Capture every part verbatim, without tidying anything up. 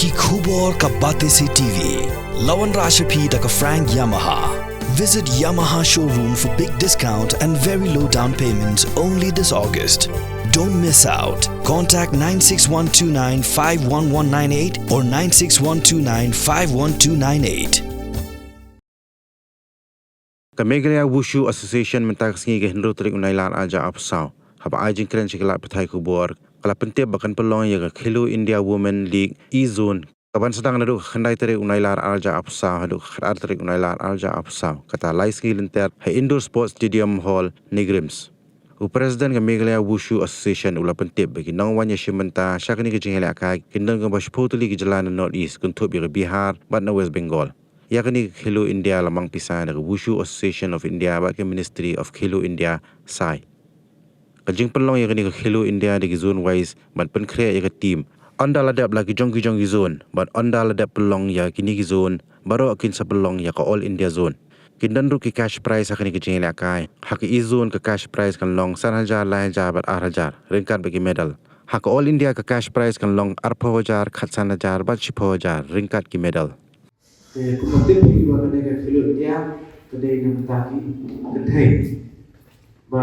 Ki khubor ka Batesi T V. La wanrah sha phi da ka Frank Yamaha. Visit Yamaha showroom for big discount and very low down payment only this August. Don't miss out. Contact nine six one two nine five one one nine eight or nine six one two nine five one two nine eight. Ka Meghalaya Wushu Association mynta ka sngi ka hynriew tarik u Nailar arhajar arphew saw, haba ai jingkren sha ki lad pathai khubor, ka la pyntip ba kan pynlong ïa ka Khelo India Women League E-Zone, kaban sdang naduh ka khyndai tarik u Nailar arhajar arphew saw haduh ka khatar tarik u Nailar arhajar arphew saw, kata lai sngi lynter ha Indoor Sports Stadium Hall, NEIGRIHMS. U President ka Meghalaya Wushu Association u la pyntip ba ki nongwan ïashim bynta sha kane ka jingïalehkai kin don kumba shiphew tylli ki jylla na North East, kynthup ïa ka Bihar bad na West Bengal. Ïa kane ka Khelo India la mang pisa na ka Wushu Association of India bad ka Ministry of Khelo India, SAI. Ka jingpynlong ïa kane ka Khelo India da ki zone wise ban pynkhreh ïa ka team. Ynda la dep la ki jong ki jong ki zone, bad ynda la dep pynlong ïa kine ki zone, baroh kin sa pynlong ïa ka All India Zone. Kin don ruh ki cash prize ha kane ka jingïalehkai. Ha ka E-Zone ka cash prize kan long san hajar, lai hajar bad ar hajar, ryngkat bad ki medal. Ha ka All India ka cash prize kan long arphew hajar, khatsan hajar bad shiphew hajar, ryngkat ki medal. Te kumba tip hi ba kane ka Khelo India ka dei na ka bynta ki kynthei. Ba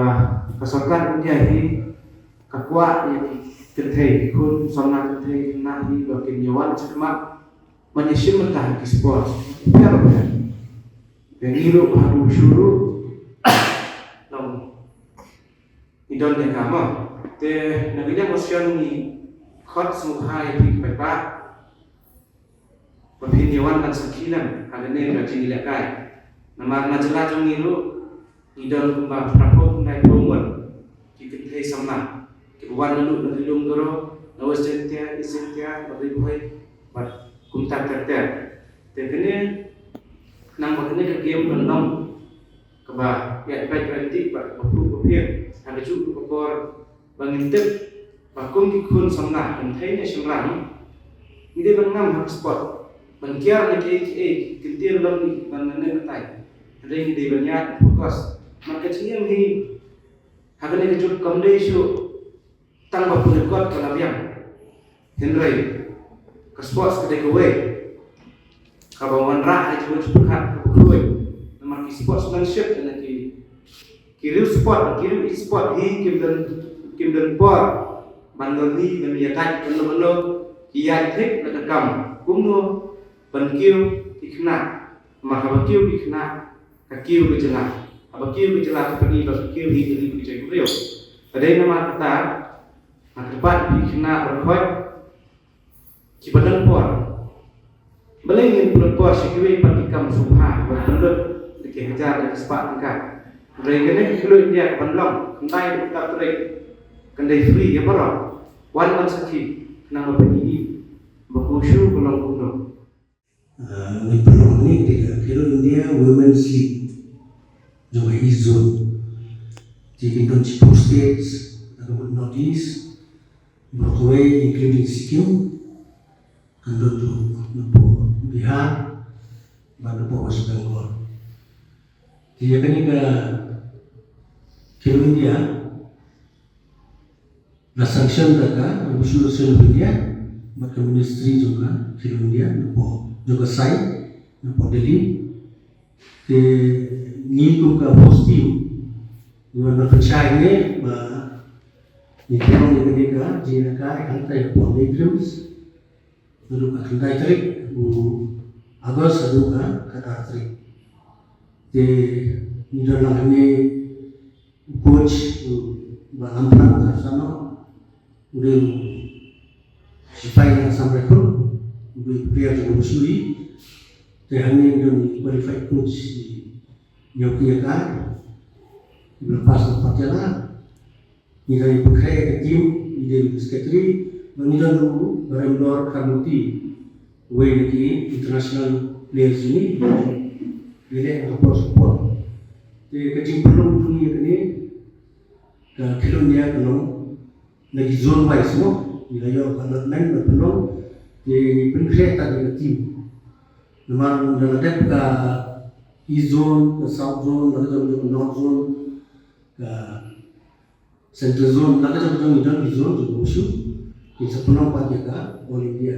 ka sorkar India hi ka kwah ïa ki kynthei, ki khun samla kynthei khynnah hi ba kin ïawan shakhmat ban ïashim bynta ha ki sport bapher bapher. Te ngi ruh ha ka wushu ruh long ngi don ïa ka mo. Te na ka liang ka shnong ngi khot sngewbha ïa phi ki paidbah ba phin ïawan ban sakhi lang ha kane ka jingïalehkai. Namar na jylla jong ngi ruh ngi don kumba phraphew khyndai phew ngut ki kynthei samla kiba wan naduh na ki lum Garo, na West Jaintia, East Jaintia, na Ri Bhoi bad kumta ter ter. Te kane, khnang ba kane ka game kan long kaba ïaid beit ryntih bad ba phuh ba phieng ha kajuh ka por ba ngin tip ba kum ki khun samla kynthei ne shynrang, ngi dei ban ngam ha ka sport, ban kiar na kiei kiei ki ktien lok ngi ban lane batai. Hynrei ngi dei ban ïaid focus. Namar ka jingim hi ha kane ka juk kam dei shuh tang ba pynlong kot ka la biang. Hynrei ka sports ka dei kawei kaba wanrah ïa ka jingpyrkhat kaba khuid. Namar ki sportsmanship na ki, ki riew sport, ki riew e-sport hi kim don, kim don por ban don hi ban ïatai ban don ban don ki ïaid thik na ka kam kumno ban kiew ki khynnah. Namar haba kiew ki khynnah, ka kiew ka jylla. Haba kiew ka jylla ka pyni ba ka kiew hi ka ri ka jaitbynriew. Ka dei namar kata, ha ka kyrpad ki khynnah baroh kiba don por. Balei ngin pynlong por sha kiwei pat ki kam sngewbha ban pynlut da ki hajar da ki spah tyngka. Hynrei kane ka Khelo India kaban long khyndai bad khatar tarik kan dei free ïa baroh. Wan ban sakhi khnang ba phin ïohi ba ka wushu ka long kumno. Ah, ngi pynlong hangne ka dei ka Khelo India Women's League jong ka E-Zone. Te kin don shiphew states na ka North East, baroh kawei including Sikkim, kan don ruh napoh Bihar bad napoh West Bengal. Te ïa kane ka Khelo India la sanction da ka Wushu Association of India bad ka Ministry jong ka Khelo India napoh, jong ka SAI napoh Delhi. Te ngi kum ka host team ngi wan ban pynshai ne ba ngi pynlong ïa kane ka jingïalehkai hangtai hapoh NEIGRIHMS naduh ka khyndai tarik u August haduh ka khatar tarik. Te ngi don lang hangne u coach, u Bah Lamphrang Kharsano, u dei u sipai na Assam Rifle, u dei u player jong u wushu hi. Te hangne ngi don qualified coach ïa ki ïa ka, u Bah Pas Patiala. Ngi dang ïa pynkhreh ïa ka team, ngi dei u secretary, bad ngi don ruh u Bah Remdor Kharmuti, uwei na ki international players jong ngi, ngi leh na ka por sha ka por. Te ka jingpynlong jong ngi ïa kane ka Khelo India ka long na ki zone wise mo, ngi la ïoh ka allotment ban pynlong, te ngi pynkhreh tad ïa ka team. Namar ynda la dep ka East Zone, ka South Zone, la ka jong jong North Zone, ka Central Zone, la ka jong jong ngi don ki zone jong ka wushu, ngi sa pynlong pat ïa ka All India.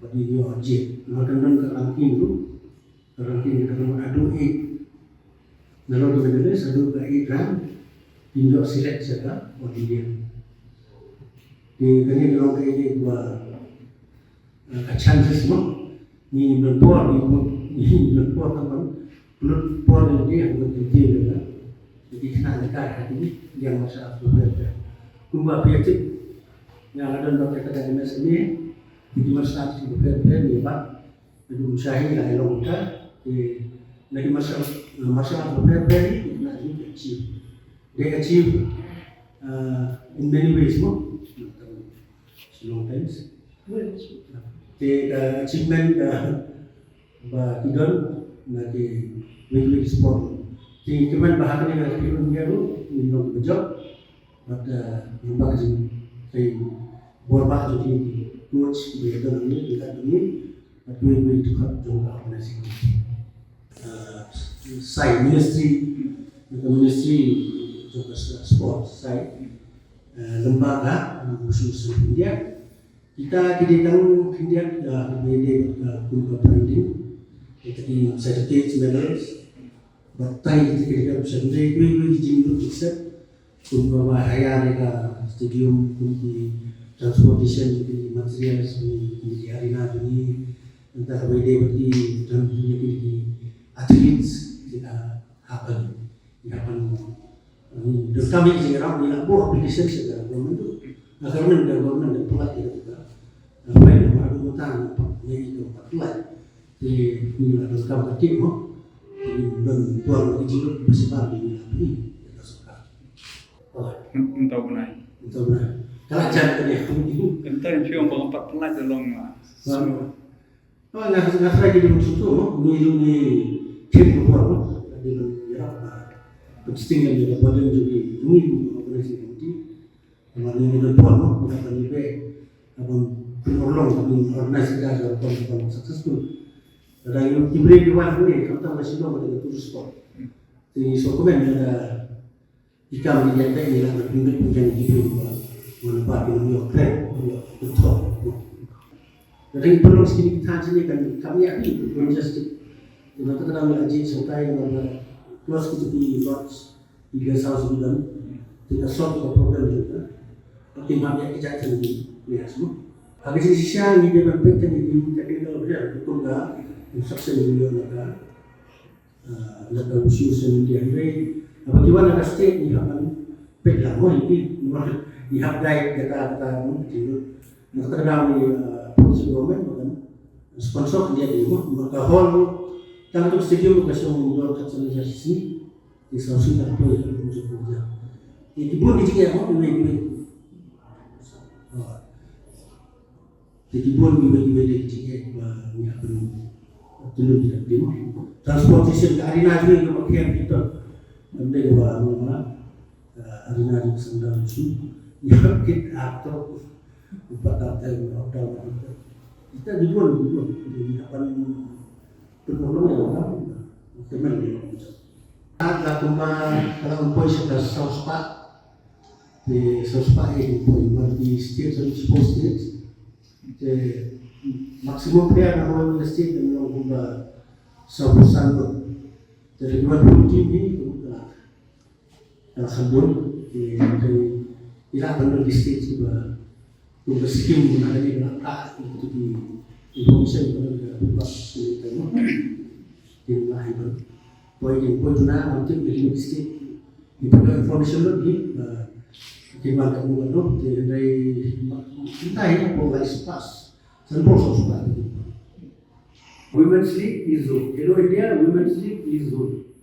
bad ïa ki ïoh jied. Namar kan don ka ranking ruh, ka ranking ka don haduh eight. Nalor ka medalist haduh ka eight rank kin ïoh select sha ka All India. Te kane ka long kaei kaei ba, eh, ka chances mo. Ngi don por, ngi don por tang ban pynlut por ngi ïa ngi ban kyntiew ïa ka, ïa ki khynnah lehkai ha ki liang martial arts bapher bapher. Kumba phi ïa tip, nga la don bad ka academy M S M A, ki martial arts bapher bapher ngi bat. Naduh mynshwa hi la ïa long ka, eh, na ki martial, martial arts bapher bapher hi ki khynnah jong ngi ki achieve. They achieve, uh, in many ways mo. Shillong Times. Te, uh, achievement, uh, ba ki don na ki wei wei sport. Te kyrmen ba ha kane ka Khelo India ruh ngin long ba jop. Bad, uh, lyngba ka jingtrei bor ba jong ki coach ba ïadon hangne, ki kat hangne. Bad kiwei kiwei ki dkhot jong ka organizing committee. Uh, sai ministry, ka ministry jong ka sport, sai, uh, lyngba ka, uh, Wushu Association of India. Kita ki dei tang khyndiat, uh, kiba ïadei bad ka kum ka branding. Kita ki certificates, medals. Bad tai kita ki dei ka option dei kiwei kiwei ki jingduk jingset. Kumba ba hire ïa ka stadium, kum ki transportation, ki materials, ki, ki arena, ki, nangta kaba ïadei bad ki tran-, ki, ki athletes, ki, ah, happen. Ki happen. Donkam ïa ki jingïarap, ngi la buh application sha ka government. Ka government, ka government da pynlait ïa ka. Hynrei namar ba mynta ngi pat, ngi pat pynlait. Te ngi la donkam ka tip mo. Te ngi don por ba ki jinglut ba shisha ba ngi la pynlait ïa ka sorkar. Mynta u bnai. Mynta u bnai. Ka la jan kane. Mynta ngi ong ba ngam pat pynlait da long ma. Nga, nga try ki dei shuh mo. Ngi, ngi khein ka por mo. Ka dei ban ïarap ba, ban sting lem ïa ka burden jong ngi, jong ngi kum ka organizing committee. Namar ngi don por mo, ngi don por mo, ban pynurlong, ban organize ka jingïaroh ban successful. Lada ngi ki briew ki wan hangne, khamtam ka Shillong, ka dei ka tourist spot. Te ngi sngewkmen lada ki kam ki ïaid beit, ngi lah ban pynbeit pynbiang ki briew ba wan, ba ki wan ïoh kren, ïoh kynthoh. Lada ngi pynlong sha kine ki thaiñ shane kan, kam ïa ki, kan just. Te nangta ka dang ïa jied sha tai, nangta close kito ki lodge. Ki guest house ki don, te ka solve ka problem jong ka. Ba kin map ïa ki jait ki players mo. Ha ka jingshisha ngi dei ban peit tang ïa ki technical player, kum ka instruction jong ka, ah, na ka Wushu Association India, hynrei haba ki wan na ka state ngi hap ban peit lang mo ïa ki, ngi hap guide kata kata mo, ki. Na kata ka daw ngi, ah, approach government ba kan sponsor ka jait mo, ba ka hall mo, tang ka stadium ka shong don khatsan hajar shisien. Ki saw shisien ka poi ka poi jong ka. Ki, ki bun ki jingeh mo, kiwei kiwei. Ki, ki bun kiwei kiwei de ki jingeh ba ngi hap ban pynlong ki, ki mo. Transportation ka arena jong ngi ka ba kian ki ton. Ym dei ka ba mo ma. Arena jong ka Sandal Wushu. Ngi hap kit hap to. Upat dap te, upat dap te. Kita di luar, di luar, di luar. Pynmong ïa ka, ka men ïa ka. Ka kumba ka la poi sha ka saw spah. Te saw spah ïa ki poi, man ki state, san spah state. Te maximum player na poi state, na long kumba saw phew san. Te lagi wan pynmong team hi, kumba ka la kham bun, te, te, ila ban don ki state kiba, kumba skim, kumba ka dei ba la ktah, ito ki information, kumba ka, kumba ka, kumba ka, kumba ka, kumba ka, poi, poi tu na, am tip, ki state, ki poi information lo, ki, uh, ki man ka, kumba ka, no, ki, hynrei, ma, kita hi, poi lai spas, san poi saw spas. Women's League East Zone. Khelo India Women's League East Zone.